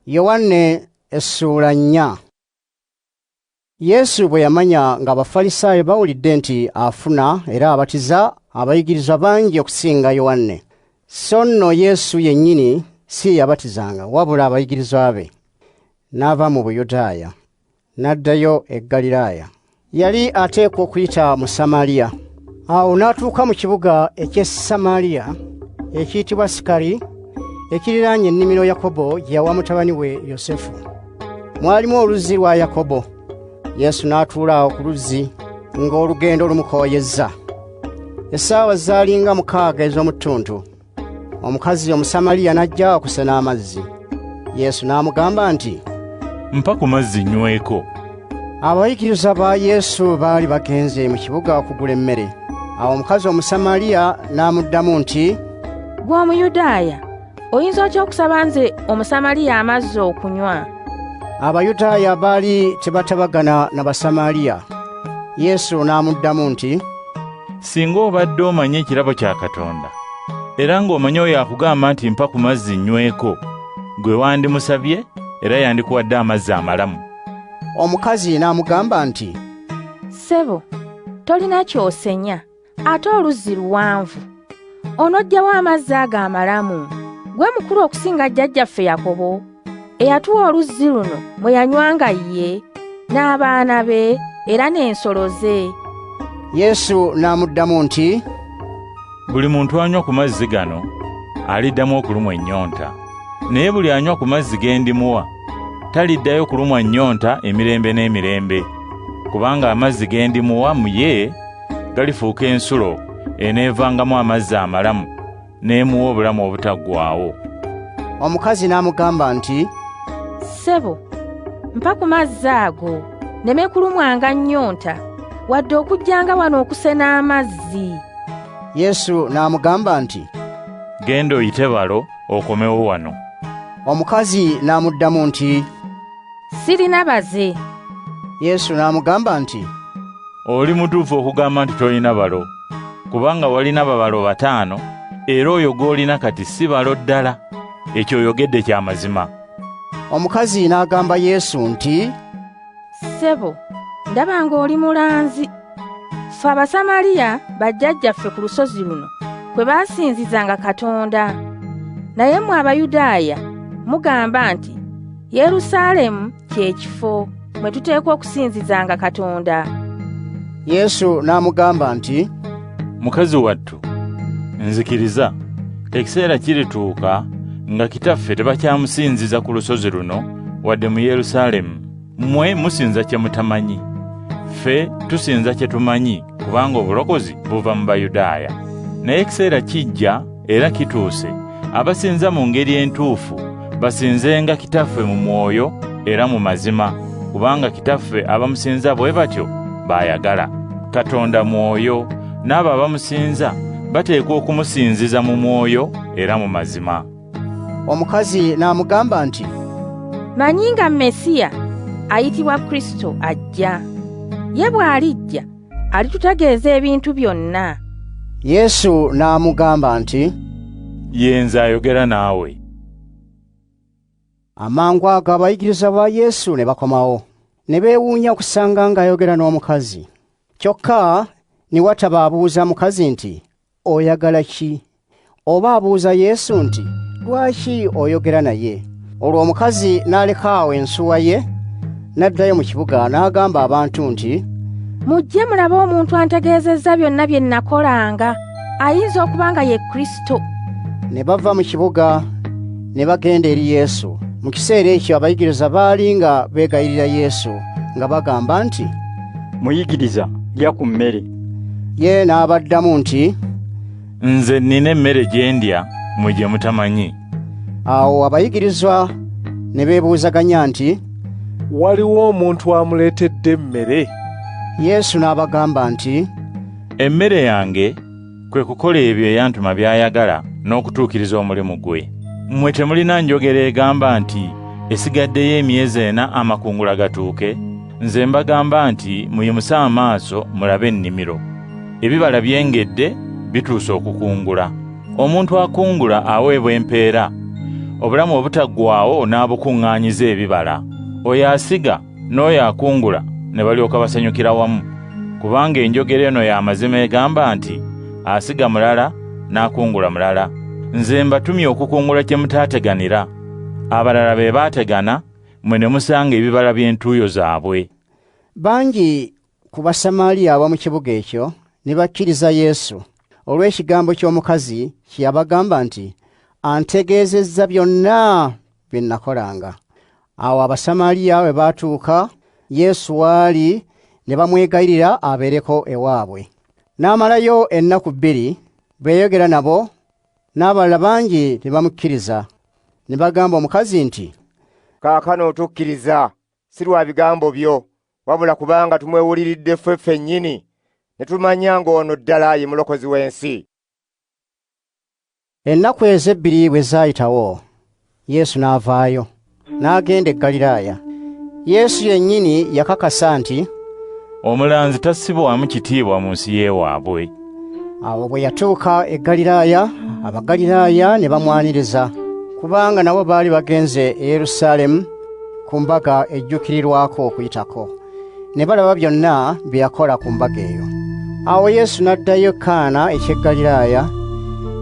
Yowanne essuula 4. Yesu bwe yamanya ng'Abafalisaayo bawulidde nti afuna era abatiza abayigirizwa bangi okusinga Yowanne. So nno Yesu yennyini si ye yabatizanga wabula abayigirizwa be. N'ava mu Buyudaaya, n'addayo e Ggaliraaya. Yali ateekwa okuyita mu Samaliya. Awo n'atuuka mu kibuga eky'e Samaliya ekiyitibwa Sikari, ekiriraanye ennimiro Yakobo gye yawa mutabani we Yosefu. Mwalimu oluzzi lwa Yakobo. Yesu n'atuula awo ku luzzi ng'olugendo lumukooyezza. Essaawa zaali nga 6 ez'omu ttuntu. Omukazi Omusamaliya n'ajja okusena amazzi. Yesu n'amugamba nti, Mpa ku mazzi nnyweko. Abayigirizwa ba Yesu baali bagenze mu kibuga okugula emmere. Awo omukazi Omusamaliya n'amuddamu nti, Ggwe Omuyudaaya, oyinza otya okusaba nze Omusamaliya amazzi okunywa? Abayudaaya baali tebatabagana na Basamaliya. Yesu n'amuddamu nti, Singa obadde omanyi ekirabo kya Katonda, era ng'omanyi oyo akugamba nti mpa ku mazzi nnyweko, gwe wandimusabye era yandikuwadde amazzi amalamu. Omukazi n'amugamba nti, Ssebo, tolina ky'osenya, ate oluzzi luwanvu. Onoggyawo amazzi ago amalamu? Gwe mukulu okusinga jjajjaffe Yakobo, eyatuwa oluzzi luno mwe yanywanga ye, n'abaana be, era n'ensolo ze. Yesu n'amuddamu nti, Buli muntu anywa ku mazzi gano aliddamu okulumwa ennyonta. Naye buli anywa ku mazzi ge ndimuwa taliddayo kulumwa nnyonta emirembe n'emirembe, kubanga amazzi ge ndimuwa mu ye galifuuka ensulo eneevangamu amazzi amalamu n'emuwa obulamu obutaggwaawo. Omukazi n'amugamba nti, Ssebo, mpa ku mazzi ago, nneme kulumwanga nnyonta, wadde okujjanga wano okusena amazzi. Yesu n'amugamba nti, Genda oyite balo okomewo wano. Omukazi n'amuddamu nti, Sirina baze. Yesu n'amugamba nti, Oli mutuufu okugamba nti tolina balo, kubanga walina babalo 5, era oyo gw'olina kati si balo ddala. Ekyo oyogedde kya mazima. Omukazi n'agamba Yesu nti, Ssebo, ndaba ng'oli mulanzi. Ffe Abasamaliya bajjajjaffe ku lusozi luno kwe baasinzizanga Katonda. Naye mmwe Abayudaaya mugamba nti Yerusaalemu kye kifo mwe tuteekwa okusinzizanga Katonda. Yesu n'amugamba nti, Mukazi wattu, nzikiriza, ekiseera kirituuka nga Kitaffe tebakyamusinziza ku lusozi luno wadde mu Yerusaalemu. Mmwe musinza kye mutamanyi, ffe tusinza kye tumanyi, kubanga obulokozi buva mu Bayudaaya. Naye ekiseera kijja era kituuse, abasinza mu ngeri entuufu basinzenga Kitaffe mu mwoyo era mu mazima, kubanga Kitaffe abamusinza bwe batyo baayagala. Katonda mwoyo, n'abo abamusinza bateekwa okumusinziza mu mwoyo era mu mazima. Omukazi n'amugamba nti, Manyi nga Mesiya ayitibwa Kristo ajja. Ye bw'alijja alitutegeeza ebintu byonna. Yesu n'amugamba nti, Ye nze ayogera naawe. Amangu ago abayigirizwa ba Yesu ne bakomawo, ne beewuunya okusanga ng'ayogera n'omukazi. Kyokka ne wataba abuuza mukazi nti, Oyagala ki? Oba abuuza Yesu nti, Lwaki oyogera naye? Olwo omukazi n'aleka awo ensuwa ye, n'addayo mu kibuga n'agamba abantu nti, Mujje mulabe omuntu antegeezezza byonna bye nakolanga, ayinza okuba nga ye Kristo. Ne bava mu kibuga ne bagenda eri Yesu. Mu kiseera ekyo abayigirizwa baali nga beegayirira Yesu nga bagamba nti, Muyigiriza, lya ku mmere. Ye n'abaddamu nti, Nze nnina emmere gye ndya mmwe gye mutamanyi. Awo abayigirizwa ne beebuuzaganya nti, Waliwo omuntu amuleetedde emmere? Yesu n'abagamba nti, Emmere yange kwe kukola ebyo eyantuma by'ayagala n'okutuukiriza omulimu gwe. Mmwe temulina njogera egamba nti esigaddeyo emyezi 4 amakungula gatuuke? Nze mbagamba nti muyimuse amaaso mulabe ennimiro. Ebibala byengedde bituuse okukungula. Omuntu akungula aweebwa empeera, Obulamu obutaggwaawo n'abukuŋŋaanyiza ebibala. Oyo asiga n'oyo akungula ne balyoka basanyukira wamu. Kubanga enjogera eno ya mazima egamba nti, asiga mulala n'akungula mulala. Nze mbatumye okukungula kye mutaateganira. Abalala be baategana, mmwe ne musanga ebibala by'entuuyo zaabwe. Bangi ku Basamaliya ab'omu kibuga ekyo ne bakkiriza Yesu olw'ekigambo ky'omukazi kye yabagamba nti, antegeezezza byonna bye nakolanga. Awo Abasamaliya bwe baatuuka Yesu w'ali ne bamwegayirira abeereko ewaabwe. N'amalayo ennaku 2 bwe yayogera nabo, n'abalala bangi ne bamukkiriza. Ne bagamba omukazi nti, Kaakano otukkiriza, si lwa bigambo byo, wabula kubanga tumwewuliridde ffe ffennyini, ne tumanya ng'ono ddala ye Mulokozi w'ensi. Ennaku ezo 2 bwe zaayitawo, Yesu n'avaayo, n'agenda e Ggaliraaya. Yesu yennyini yakakasa nti, Omulanzi tassibwamu kitiibwa mu nsi y'ewaabwe. Awo bwe yatuuka e Ggaliraaya, Abagaliraaya ne bamwaniriza, kubanga nabo baali bagenze e Yerusaalemu ku mbaga ejjuukirirwako Okuyitako. Ne balaba byonna bye yakola ku mbaga eyo. Awo Yesu n'addayo e Kaana eky'e Ggaliraaya,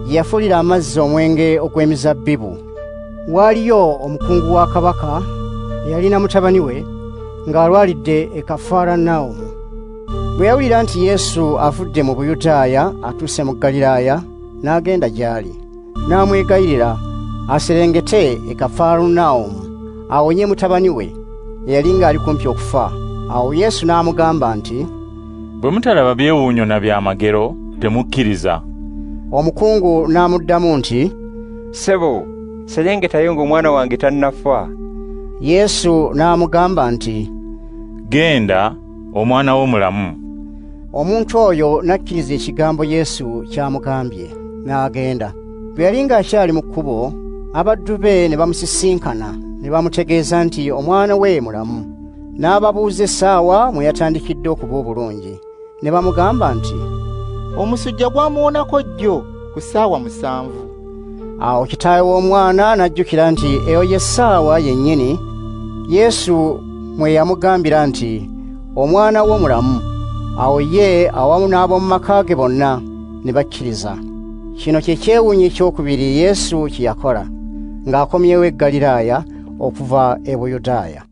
gye yafuulira amazzi omwenge ogw'emizabbibu. Waaliyo omukungu wa kabaka eyalina mutabani we ng'alwalidde e Kafarunawumu. Bwe yawulira nti Yesu avudde mu Buyudaaya atuuse mu Ggaliraaya, n'agenda gy'ali, n'amwegayirira aserengete e Kafarunawumu awonye mutabani we eyali ng'ali kumpi okufa. Awo Yesu n'amugamba nti, Bwe mutalaba byewuunyo na byamagero, temukkiriza. Omukungu n'amuddamu nti, Ssebo, serengetayo ng'omwana wange tannafa. Yesu n'amugamba nti, Genda, omwana wo mulamu. Omuntu oyo n'akkiriza ekigambo Yesu ky'amugambye, n'agenda. Bwe yali ng'akyali mu kkubo, abaddu be ne bamusisinkana ne bamutegeeza nti omwana we mulamu. N'ababuuza essaawa mwe yatandikidde okuba obulungi. Ne bamugamba nti, Omusujja gwamuwonako jjo ku ssaawa 7. Awo kitaawe w'omwana n'ajjukira nti eyo ye ssaawa yennyini Yesu mwe yamugambira nti, Omwana wo mulamu. Awo ye awamu n'ab'omu maka ge bonna ne bakkiriza. Kino kye kyewuunyo ekyokubiri Yesu kye yakola ng'akomyewo e Ggaliraaya okuva e Buyudaaya.